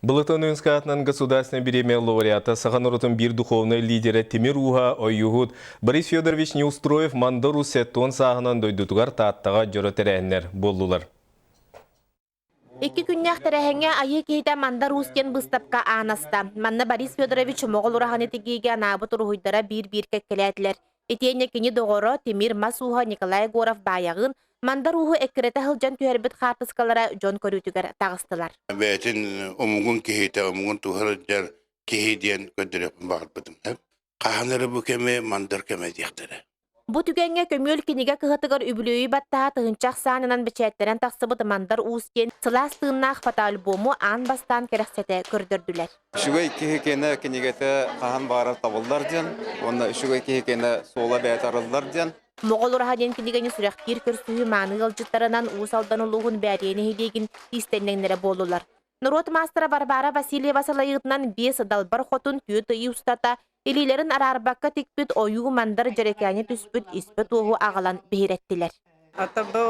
Былатон Ойуунскай аатынан государственнай бириэмийэ лауреата, саха норуотун биир духовнай лидерэ Тимир Ууһа Ойууһут Борис Федорович Неустроев Мандар Уус 70 сааһынан дойдутугар Тааттаҕа дьоро тэрээһиннэр буоллулар. Икки күннээх тэрээһиҥҥэ Айыы киһитэ Мандар Уус диэн быыстапка аан аста. Манна Борис Федорович Моҕол ураһаны тигиигэ анаабыт уруһуйдара биир-биир кэккэлээтилэр. Итиэннэ кини доҕоро Тимир мас ууһа Николай Егоров баайаҕыын Мандар Ууһу эккирэтэ сылдьан түһэрбит хаартыскалара дьон көрүүтүгэр таҕыстылар. Бэйэтин омугун киһитэ, омугун туһар сылдьар киһи диэн көрдөрүөхпүн баҕарбытым. Хаһан эрэ бу кэми мандар кэмэ диэхтэрэ. Бу түгэҥҥэ көмүөл кинигэ кыһатыгар үбүлүөйү баттаһа тыһыынча ахсаанынан бэчээттэнэн тахсыбыт Мандар Уус диэн сылаас тыыннаах фотоальбому аан бастаан кэрэхсэтэ көрдөрдүлэр. Үчүгэй киһи киэнэ кинигэтэ хаһан баҕарар табыллар диэн уонна үчүгэй киһи киэнэ суола бэйэтэ арыллар диэн. Моҕол ураһа диэн кинигэни сүрэхтиир көрсүһүү мааны ыалдьыттарынан Уус Алдан улууһун Бээрийэ нэһилиэгин иистэнньэҥнэрэ буоллулар. Норуот маастара Варвара Васильева салайыытынан биэс далбар хотун түөрт ый устата илиилэрин араарбакка тикпит ойуу-мандар дьэрэкээни түспүт испэ туоһу аҕалан биһирэттилэр. Ото бу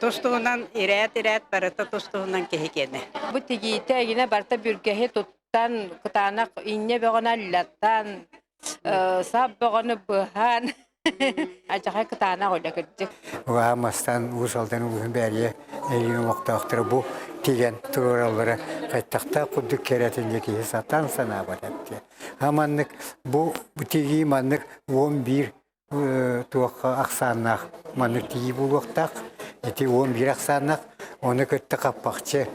тус-туһунан ирээт-ирээт барыта тус-туһунан киһи киэнэ. Бу тигиитэ игинэ барыта бүргэһи туттан, кытаанах инньэ бөҕөнү аллаттан, сап бөҕөнү быһан, адьахай кытаанах үлэ кырдьык. Угаһа мастан Уус Алдан улууһун бээрийэ эйигин олохтоохторо бу тигэн туруораллара хайтахтаах курдук кэрэтин дьэ киһи сатаан санаабат эбит. А маннык бу тигии маннык 11 туохха ахсааннаах маннык тиийии буолуохтаах. Ити 11 ахсааннаах, ону кытта хаппахчы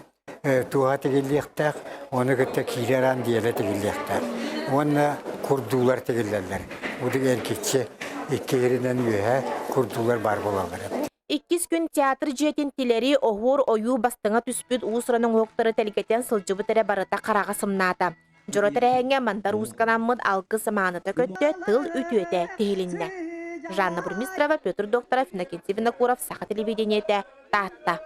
туоһа тигиллиэхтээх, ону кытта киирэр аан диэлэ тигиллиэхтээх. Уонна курдуулар тигиллэллэр. Удук эргиччи икки сиринэн үөһэ курдуулар баар буолаллар эбит. Иккис күн театр дьиэтин тилэри оһуор ойуу бастыҥа түспүт уус-уран оҥоһуктары тэлгэтэн сылдьыбыт эрэ барыта хараҕа сымнаата. Дьоро тэрээһиҥҥэ Мандар Уусканаммыт алгыс маныта көттө, тыл үтүөтэ тиһилиннэ. Жанна Бурмистрова, Петр Докторов, Иннокентий Винокуров, Саха телевидениетэ, Таатта.